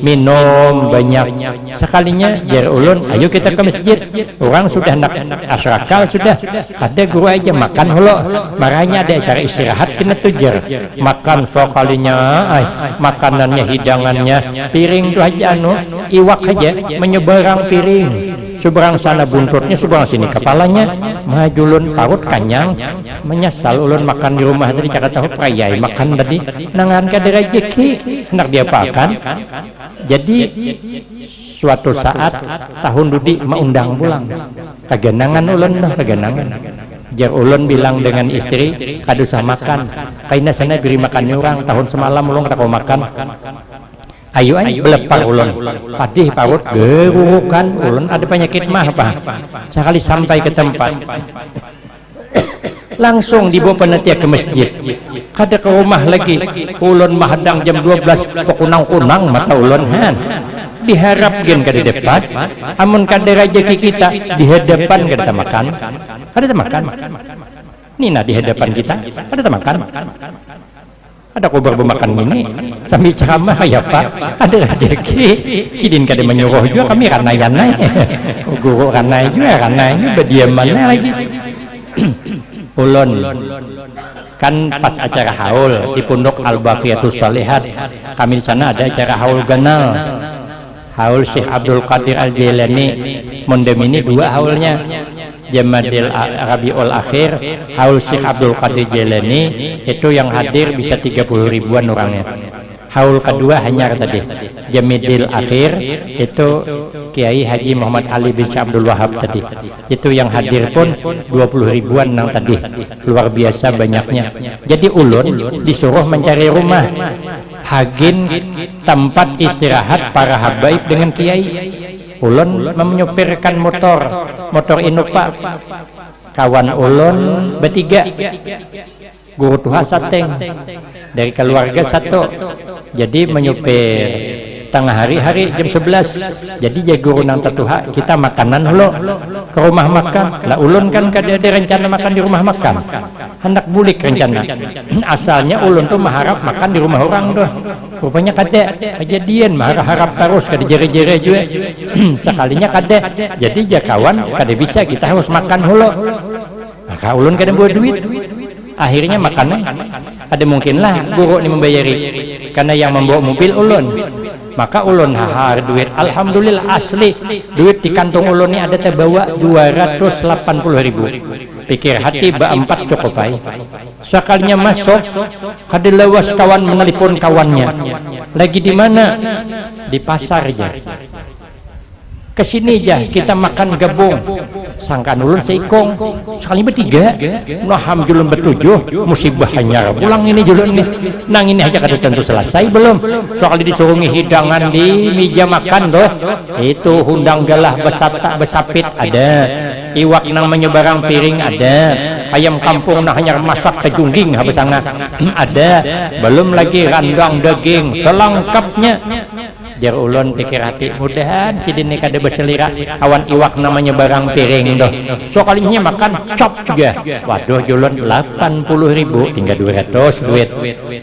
minum banyak. Sakalinya jar ulun, ayo kita ke masjid. Orang sudah nak asrakal sudah. Kada guru aja makan hulu. Marahnya ada acara istirahat kena tujar. Makan sakalinya, ay, makanannya, hidangannya, piring tu aja anu, iwak aja menyeberang piring. Seberang sana buntutnya, seberang sini kepalanya. Mah jar ulun, parut kanyang. Menyesal ulun makan di rumah tadi, cara tahu perayai makan tadi. Nangan kada rezeki, hendak diapakan. Jadi suatu saat tahun dudi maundang pulang. Kaganangan ulun dah, kaganangan. Jar ulun bilang dengan istri, kada usah makan. Kaina sana beri makan orang, tahun semalam ulun kada kawa makan. Ayu ai, belepar ulun. Padih parut, gerurukan, ulun ada penyakit mah apa. Sakali sampai ke tempat, langsung dibawa panitia ke masjid. Kada ke rumah lagi. Ulun mahadang jam dua belas, bekunang-kunang mata ulun, han. Diharap gin kada dapat. Amun kada rezeki kita, di hadapan kada tamakan. Kada tamakan. Ni nah di hadapan kita, kada tamakan. Ada kubar bemakan ini, sambil ceramah kaya apa? Ada rezeki. Sidin kada menyuruh jua, kami ranai-ranai. Guru ranai jua, ranai jua, badiaman lagi. Ulun kan pas acara haul di Pondok Al Baqiyatus Shalihat, kami di sana ada acara haul ganal. Haul Syekh Abdul Qadir Al Jailani. Mun damini dua haulnya. Jamadil A-, Rabiul Akhir, haul Syekh Abdul Qadir Jailani, itu yang hadir bisa tiga puluh ribuan orangnya. Haul kedua hanyar tadi, Jamidil akhir, itu Kiai Haji Muhammad Ali bin Syekh Abdul Wahab tadi. Itu yang hadir pun dua puluh ribuan nang tadi, luar biasa banyaknya. Jadi ulun disuruh mencari rumah, hagin tempat istirahat para habaib dengan kiai. Ulun menyupirkan motor, motor Innova. Kawan ulun betiga, guru tuha sateng, dari keluarga satu. Jadi menyupir tengah hari, hari jam sebelas. Jadi jar guru nang tatuha, kita makanan hulu ke rumah makan. Lah ulun kan kada ada rencana makan di rumah makan, handak bulik rencana. Asalnya ulun tu maharap makan di rumah orang tuh. Rupanya kada, kejadian maharap-harap tarus, kada jere-jere jua. Sekalinya kada, jadi jar kawan, kada bisa, kita harus makan hulu. Maka ulun kada bawa duit. Akhirnya makan ai. Kada mungkin lah guru ni membayari, karena yang membawa mobil ulun. Maka ulun hahar duit. Alhamdulillah, asli, duit di kantung ulun ni ada tabawa dua ratus lapan puluh ribu. Pikir hati, baempat cukup ai. Sakalinya masuk, kada lawas kawan menelpon kawannya. Lagi di mana? Di pasar, jar. Kesini ja, kita makan gabung. Sangkan ulun seikung, sekali bertiga. Nah, ham julun bertujuh, musibah hanyar pulang ini julun nih. Nang ini aja kada tentu selesai belum. Soal disurungi hidangan di meja makan tuh. Itu hundang galah besatak besapit ada. Iwak nang menyebarang piring ada. Ayam kampung nang hanyar masak kejungging habis sanga ada. Belum lagi randang daging selengkapnya. Jar ulun pikir hati, mudahan sidin ni kada beselira awan iwak namanya barang piring doh. Sokalinya makan cop juga. Waduh, julun lapan puluh ribu, tinggal dua ratus duit.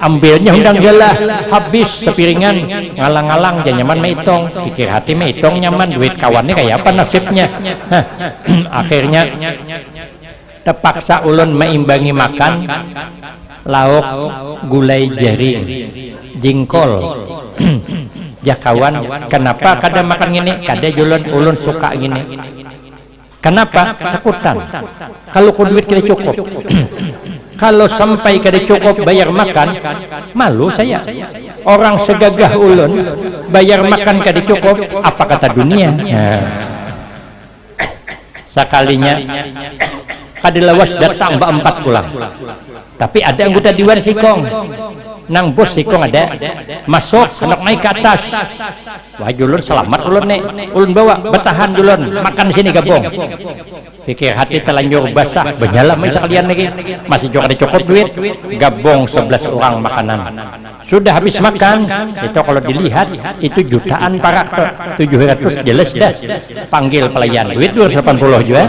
Ambilnya hundang galah, habis sepiringan, ngalang-ngalang ja nyaman maitung. Pikir hati, maitung nyaman, duit kawan ni kaya apa nasibnya. Hah, akhirnya Terpaksa ulun maimbangi makan lauk gulai jaring, jingkol. Jakawan, kenapa kada makan ngini? Kada julun, ulun suka ngini. Kenapa? Takutan. Kalau ku duit kada cukup. Kalau sampai kada cukup bayar makan, malu saya. Orang segagah ulun, bayar makan kada cukup, apa kata dunia? Nah. Sakalinya kada lawas datang baempat pulang. Tapi ada anggota diwan sikong. Nang bos sikong ada. Masuk, handak naik ke atas. Wah, julun selamat ulun nih. Ulun bawa, bertahan julun. Makan sini gabung. Pikir hati telanjur basah, banyalah mai sekalian lagi. Masih juga ada cukup duit. Gabung sebelas orang makanan. Sudah habis makan, itu kalau dilihat, itu jutaan parak tuh, tujuh ratus jelas dah. Panggil pelayan, duit dua ratus delapan puluh jua.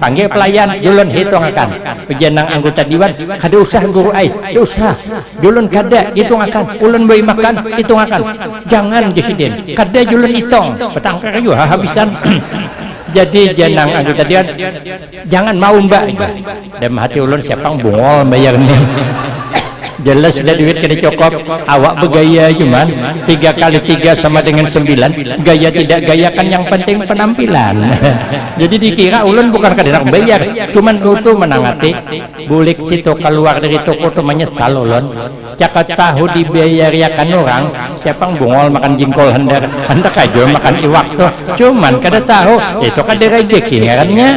Panggil pelayan, julun hitung akan. Ujian nang anggota diwan, kada usah guru ai, kada usah. Julun kada, hitung akan. Ulun beri makan, hitung akan. Jangan, jar sidin. Kada julun hitung. Petangkar jua habisan. Jadi janang anggota diwan, jangan mau mbak. Dalam hati ulun, siapa yang bungol bayar nih? Jelas sudah duit kada cukup, awak bergaya cuman tiga kali tiga sama dengan sembilan, gaya tidak gaya kan yang penting penampilan. Jadi dikira ulun bukan kada nak bayar, cuman tutu menangati bulik situ keluar dari toko tu menyesal ulun. Caka tahu dibayariakan orang, siapa yang bungol makan jingkol handar, handak aja makan iwak tuh. Cuman kada tahu, itu kada rezeki ngarannya.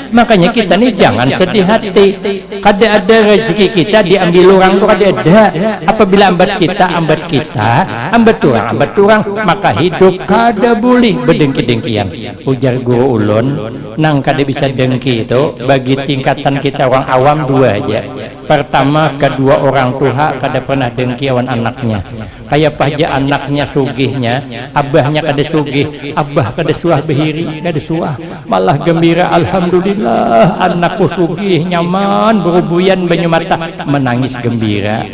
Makanya kita nih jangan sedih hati. Kada ada rezeki kita diambil orang tuh, kada ada. Apabila ambat kita, ambat kita, ambat orang, ambat orang, maka hidup kada boleh bedengki-dengkian. Ujar guru ulun, nang kada bisa dengki itu bagi tingkatan kita orang awam dua aja. Pertama, kedua orang tuha kada pernah dengki awan anaknya. Kaya apa haja anaknya sugihnya, abahnya kada sugih, abah kada suah bahiri, kada suah. Malah gembira, alhamdulillah, anakku sugih, nyaman, berubuyan banyu mata, menangis gembira.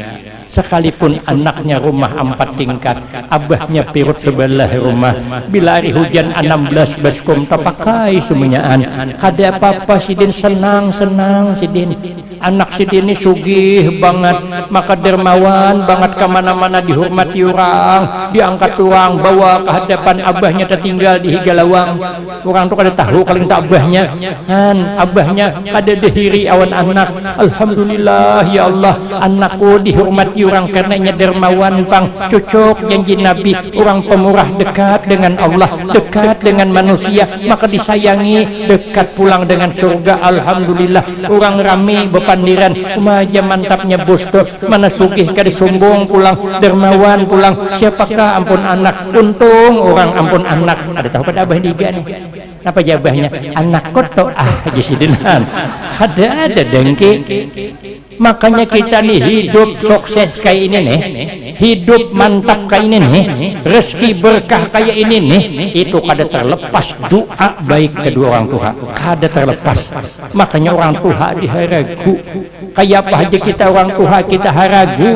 Sekalipun anaknya rumah ampat tingkat, abahnya pirut sebelah rumah, bila hari hujan anam belas baskom tapakai semunyaan, kada apa-apa sidin, senang-senang sidin. Anak sidin ni sugih bangat, maka dermawan bangat, kemana-mana dihormati orang, diangkat orang, bawa ke hadapan abahnya tertinggal di higa lawang. Orang tu kada tahu kaling tak abahnya. Han, abahnya kada dihiri awan anak. Alhamdulillah, ya Allah, anakku dihormati urang karena inya dermawan pang, cocok janji Nabi, urang pemurah dekat dengan Allah, dekat dengan manusia, maka disayangi, dekat pulang dengan surga. Alhamdulillah, urang rami bepandiran, uma aja mantapnya bos tu, mana sugih kada sombong pulang, dermawan pulang, siapakah ampun anak, untung urang ampun anak. Ada tahu pada abah niga nih? Napa jabahnya? Anak koto ah, aja sidinan. Kada ada dengki. Makanya kita nih hidup sukses kayak ini nih, hidup mantap kayak ini nih, rezeki berkah kayak ini nih, itu kada terlepas doa baik kedua orang tua, kada terlepas. Makanya orang tua diharagu. Kayak apa aja kita orang tua kita haragu,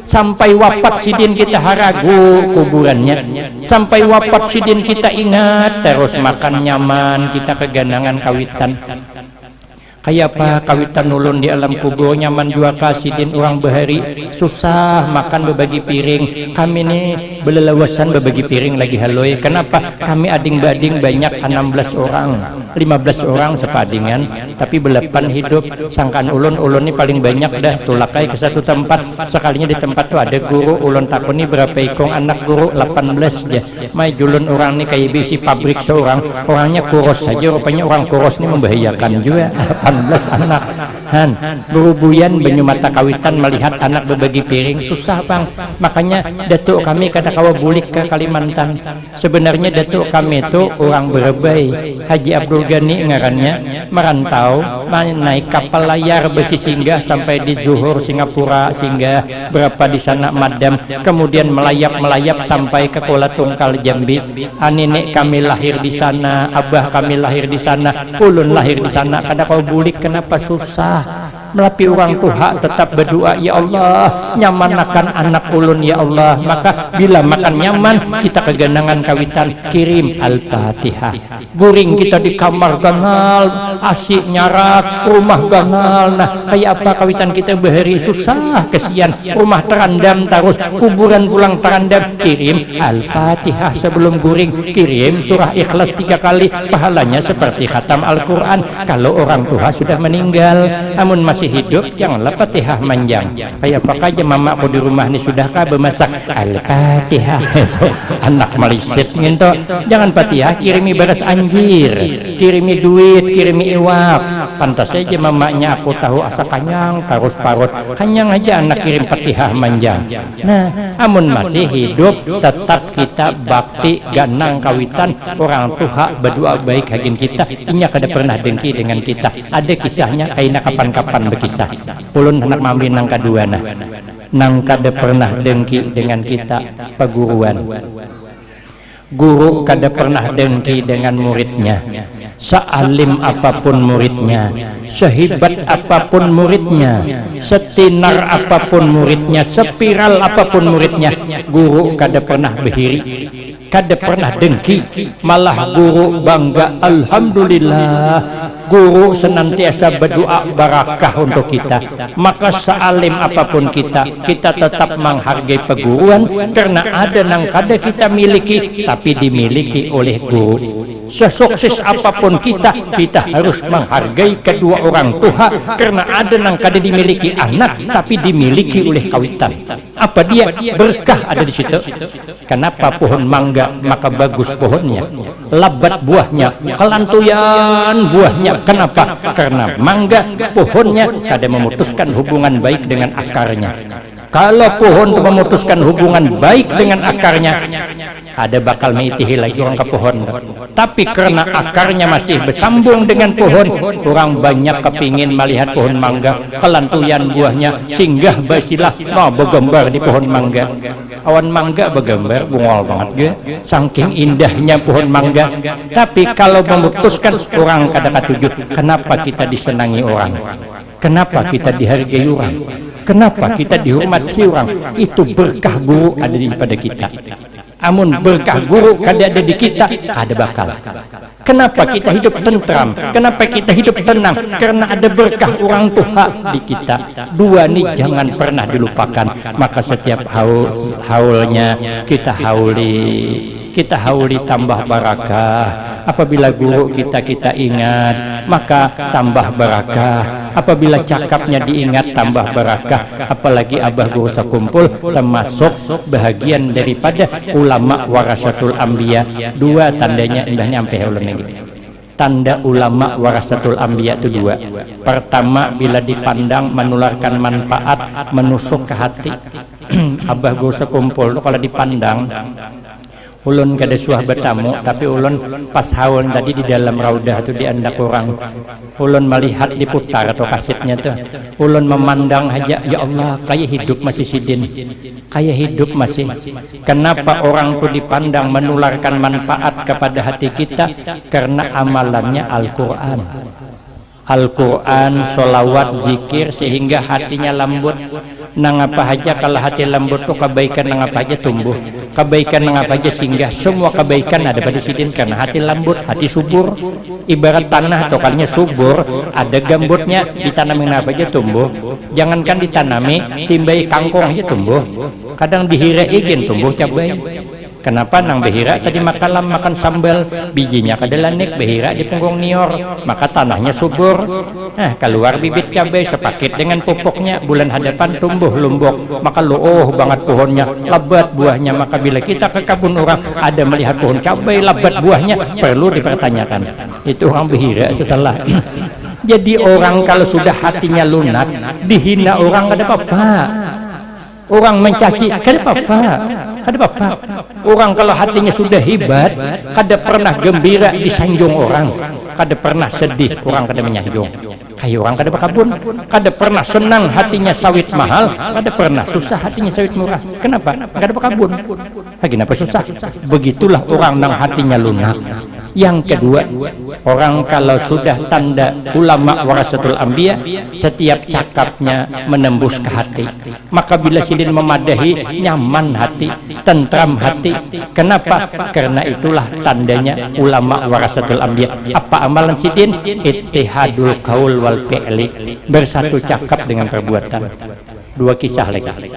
sampai wafat sidin kita haragu kuburannya, sampai wafat sidin kita ingat terus, makan nyaman, kita keganangan kawitan. Kayapa kawitan ulun di alam kubur, nyaman jua kah sidin urang bahari? Susah makan babagi piring. Kami ni belelawasan babagi piring lagi haloi. Kenapa? Kami ading-baading banyak, anam belas orang, lima belas orang sapaadingan, tapi belapan hidup. Sangkan ulun, ulun ni paling banyak dah, tulak ai ke satu tempat. Sakalinya di tempat tu ada guru, ulun takuni berapa ikung anak guru, lapan belas ja. Mai julun urang ni kaya bisi pabrik seorang, orangnya kuros saja, rupanya orang kuros ni membahayakan jua, lapan belas anak. Han, berubuyan banyu mata kawitan melihat anak berbagi piring, susah pang. Makanya datuk kami kada kawa bulik ke Kalimantan. Sebenarnya datuk kami tu orang Berebai, Haji Abdul Gani ngarannya, merantau, ma-, naik kapal layar besi singgah sampai di Johor, Singapura, singgah berapa di sana madam, kemudian melayap-melayap sampai ke Kuala Tungkal, Jambi. Ah, nenek kami lahir di sana, abah kami lahir di sana, ulun lahir di sana, kada kawa bulik. Kenapa? Susah. Melapi orang tuha tetap berdoa, "Ya Allah, nyamanakan anak ulun, ya Allah." Maka bila makan nyaman, kita keganangan kawitan, kirim Al-Fatihah. Guring kita di kamar ganal, asi nyarak, rumah ganal. Nah, kayak apa kawitan kita bahari? Susah, kesian. Rumah terandam terus, kuburan pulang terandam. Kirim Al-Fatihah sebelum guring. Kirim surah Ikhlas tiga kali. Pahalanya seperti khatam Al-Quran. Kalau orang tua sudah meninggal, amun masih hidup, janganlah Fatihah manjang. Kayak apa aja mamaku di rumah ni, sudahkah bemasak? Al-Fatihah. Itu anak malisit nginto. Jangan Fatihah, kirimi baras anjir, kirimi duit, kirimi iwak. Pantas aja mamanya aku tahu asa kanyang, tarus parut. Kanyang aja anak kirim Fatihah manjang. Nah, amun masih hidup, tetap kita bakti, ganang kawitan, orang tuha berdoa baik hagin kita, inya kada pernah dengki dengan kita. Ada kisahnya, kaina kapan-kapan berkisah. Ulun handak maambil nang kadua nah. Nang kada pernah dengki dengan kita, paguruan. Guru kada pernah dengki dengan muridnya. Sealim apapun muridnya, sehebat apapun muridnya, setinar apapun muridnya, sepiral apapun muridnya, guru kada pernah behiri, kada pernah dengki. Malah guru bangga, "Alhamdulillah, guru senantiasa berdoa barakah untuk kita." Maka sealim apapun kita, kita tetap menghargai perguruan, karena ada nang kada kita miliki, tapi dimiliki oleh guru. Sesukses apapun kita, kita harus menghargai kedua orang tuha, karena ada nang kada dimiliki anak, tapi dimiliki oleh kawitan. Apa dia? Berkah ada di situ. Kenapa pohon mangga maka bagus pohonnya? Labat buahnya, kelantuyan buahnya. Kenapa? Karena mangga pohonnya kada memutuskan hubungan baik dengan akarnya. Kalau pohon tu memutuskan hubungan baik dengan akarnya, kada bakal meitihi lagi orang ke pohon. Tapi karena akarnya masih bersambung dengan pohon, orang banyak kepingin melihat pohon mangga, kelantuyan buahnya, singgah basilah, mau begambar di pohon mangga. Awan mangga begambar, bungol banget ga. Saking indahnya pohon mangga. Tapi kalau memutuskan, orang kada katuju. Kenapa kita disenangi orang? Kenapa kita dihargai orang? Kenapa kita dihormati orang? Itu berkah guru ada di pada kita. Amun berkah guru kada ada di kita, kada bakal. Kenapa kita hidup tentram? Kenapa kita hidup tenang? Karena ada berkah orang tuha di kita. Dua ni jangan pernah dilupakan. Maka setiap haul, haulnya kita hauli, Kita hauli tambah barakah. Apabila guru kita, kita ingat, maka tambah barakah. Apabila cakapnya diingat, tambah barakah. Apalagi abah guru sakumpul termasuk bahagian daripada ulama warasatul anbiya. Dua tandanya, imbahnya ampih ulun lagi. Tanda ulama warasatul anbiya tu dua. Pertama, bila dipandang manularkan manfaat, menusuk ke hati. Abah guru sakumpul tu kalau dipandang, ulun kada suah batamu, tapi ulun pas haul tadi di dalam raudah tu diandak urang. Ulun malihat diputar tu kasetnya tu. Ulun memandang haja, ya Allah, kaya hidup masih sidin. Kaya hidup masih. Kenapa orang tu dipandang menularkan manfaat kepada hati kita? Karena amalannya Al-Quran. Al-Quran, solawat, zikir, sehingga hatinya lambut. Nangapa haja kalau hati lambut tu kebaikan nangapa haja tumbuh. Kebaikan nangapa haja singgah. Semua kebaikan ada pada sidin karena hati lambut, hati subur. Ibarat tanah tu kalinya subur, ada gambutnya, ditanami nangapa haja tumbuh. Jangankan ditanami, timbai kangkung haja tumbuh. Kadang dihira igin tumbuh cabai. Kenapa nang behira tadi makalam makan sambal, bijinya kada lanik, behira di punggung nior, maka tanahnya subur. Nah, keluar bibit cabai sepakit dengan pupuknya, bulan hadapan tumbuh lumbuk, maka luuh bangat pohonnya, lebat buahnya. Maka bila kita ke kabun orang, ada melihat pohon cabai lebat buahnya, perlu dipertanyakan. Itu orang behira sesalah. Jadi orang kalau sudah hatinya lunak, dihina orang kada apa-apa. Orang mencaci, kada apa-apa. Kada apa-apa. Orang kalau hatinya sudah hebat, kada pernah gembira disanjung orang, kada pernah sedih orang kada menyanjung. Kayak orang kada berkabun, kada pernah senang hatinya sawit mahal, kada pernah susah hatinya sawit murah. Kenapa? Kada berkabun. Lagi kenapa susah? Begitulah orang nang hatinya lunak. Yang kedua, orang kalau sudah tanda ulama warasatul anbiya, setiap cakapnya menembus ke hati. Maka bila sidin memadahi, nyaman hati, tentram hati. Kenapa? Karena itulah tandanya ulama warasatul anbiya. Apa amalan sidin? Ittihadul qaul wal fi'li. Bersatu cakap dengan perbuatan. Dua kisah lagi.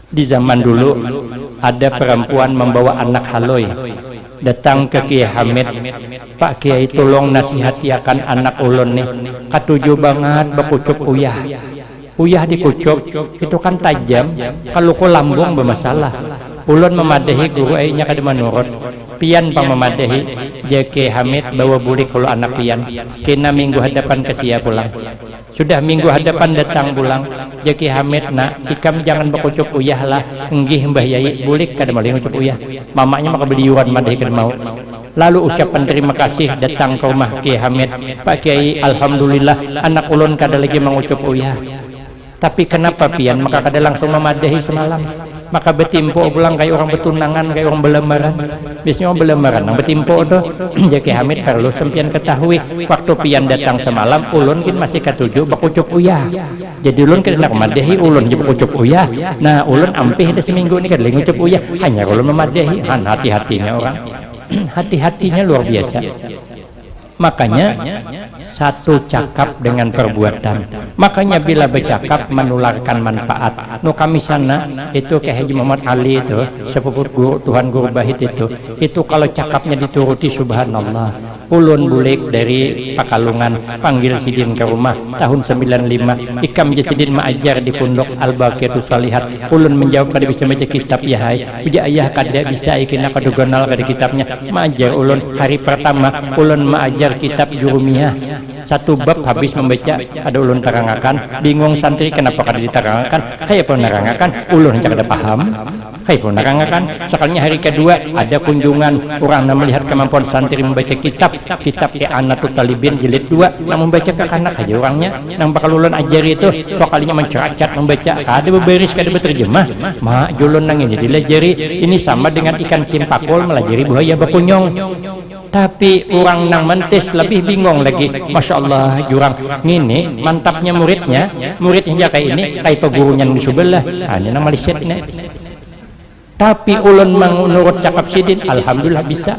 Di zaman dulu, ada perempuan membawa anak haloi datang ke Kiai Hamid. "Pak Kiai, tolong nasihatiakan anak ulun nih. Katuju banget bakucup uyah. Uyah dikucup, itu kan tajam, kalau ku lambung bermasalah. Ulun memadahi guru ainya kada menurut. Pian pang memadahi," jar Kiai Hamid, "bawa bulik kalau anak pian. Kena minggu hadapan ke sia pulang." Sudah minggu hadapan datang pulang, jar Kiai Hamid, "Nak, ikam jangan bakucup uyah lah." "Nggih, Mbah Yai." Bulik kada malih ngucup uyah. Mamanya maka beliuran madahi kada mau. Lalu ucapan terima kasih datang ke rumah Kiai Hamid, "Pak Kiai, alhamdulillah, anak ulun kada lagi mangucup uyah. Tapi kenapa pian maka kada langsung mamadahi semalam? Maka batimpo pulang kaya urang batunangan, kaya urang balamaran. Biasanya urang balamaran nang batimpo tu." "Jar Kiai Hamid, perlu sampian ketahui, waktu pian datang semalam, ulun gin masih katuju bakucup uyah. Jadi ulun kada handak mamadahi, ulun ja bakucup uyah. Nah, ulun ampih dah seminggu ni kada lagi ngucup uyah. Hanyar ulun mamadahi." Han, hati-hatinya orang. Hati-hatinya luar biasa. Makanya, satu cakap dengan perbuatan. Makanya bila bercakap menularkan manfaat. Nu kami sana, itu Kiai Haji Muhammad Ali itu, sepupu guru, Tuhan Guru Bahit itu. Itu kalau cakapnya dituruti, subhanallah. Ulun bulik dari Pakalungan, panggil sidin ke rumah, tahun sembilan lima. "Ikam ja sidin maajar di pondok Al-Baqiyatus Shalihat." Ulun menjawab, "Kada bisa baca kitab, Yah ai." "Ujar ayah, kada bisa ai, kena kada ganal kada kitabnya." Maajar ulun. Hari pertama, ulun maajar kitab Jurumiyah. Satu bab habis membaca, kada ulun tarangakan. Bingung santri, kenapa kada ditarangakan? Kaya apa narangakan? Ulun haja kada paham. Kaya apa narangakan? Sakalinya hari kedua, ada kunjungan, urang nang melihat kemampuan santri membaca kitab, kitab I'anatut Talibin jilid dua, nang membaca kakanak haja urangnya. Nang bakal ulun ajari tu, sakalinya menceracat membaca, kada bebaris, kada beterjemah. "Mak, julun nang ini dilajari, ini sama dengan ikan cimpakul melajari buaya bakunyung." Tapi urang nang mentis lebih bingung lagi. Masya Allah, jurang ngini mantapnya muridnya, murid hingga kaya ini, kaya apa gurunya nang di subelah. Ah, ini nang malisit ni. Tapi ulun manurut cakap sidin, alhamdulillah bisa.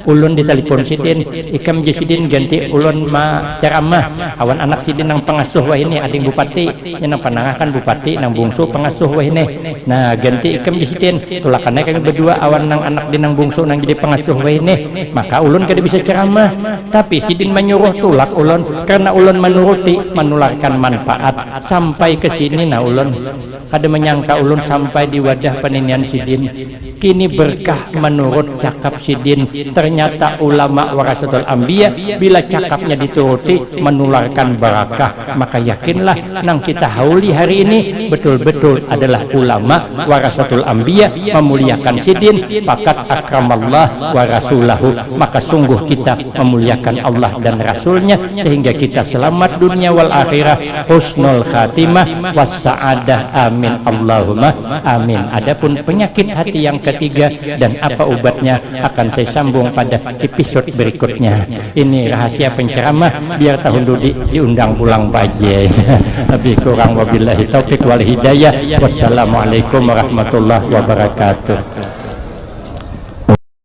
Ulun ditelepon sidin, ikam ja sidin ganti ulun ma ceramah awan anak sidin nang pengasuh wahini, ading bupati, nya nang panangakan bupati, nang bungsu pengasuh wahini. Nah, ganti ikam ja sidin, tulakan ai kami bedua awan nang anak di nang bungsu nang jadi pengasuh wahini. Maka ulun kada bisa ceramah, tapi sidin manyuruh tulak ulun, karena ulun manuruti, manularkan manfaat sampai ke sini. Nah, ulun kada menyangka ulun sampai di wadah paninian sidin. Kini berkah menurut cakap sidin. Ternyata ulama warasatul anbiya, bila cakapnya dituruti, menularkan barakah. Maka yakinlah, nang kita hauli hari ini betul-betul adalah ulama warasatul anbiya, memuliakan sidin, pakat akramallah wa rasulahu. Maka sungguh kita memuliakan Allah dan Rasulnya, sehingga kita selamat dunia wal akhirah, husnul khatimah, was sa'adah. Amin, Allahumma amin. Adapun penyakit hati yang ketiga dan apa ubatnya akan saya sambung pada episode berikutnya. Ini rahasia penceramah, biar tahun dudi diundang pulang bajai. Lebih kurang wabillahi taufik wal hidayah. Wassalamualaikum warahmatullahi wabarakatuh.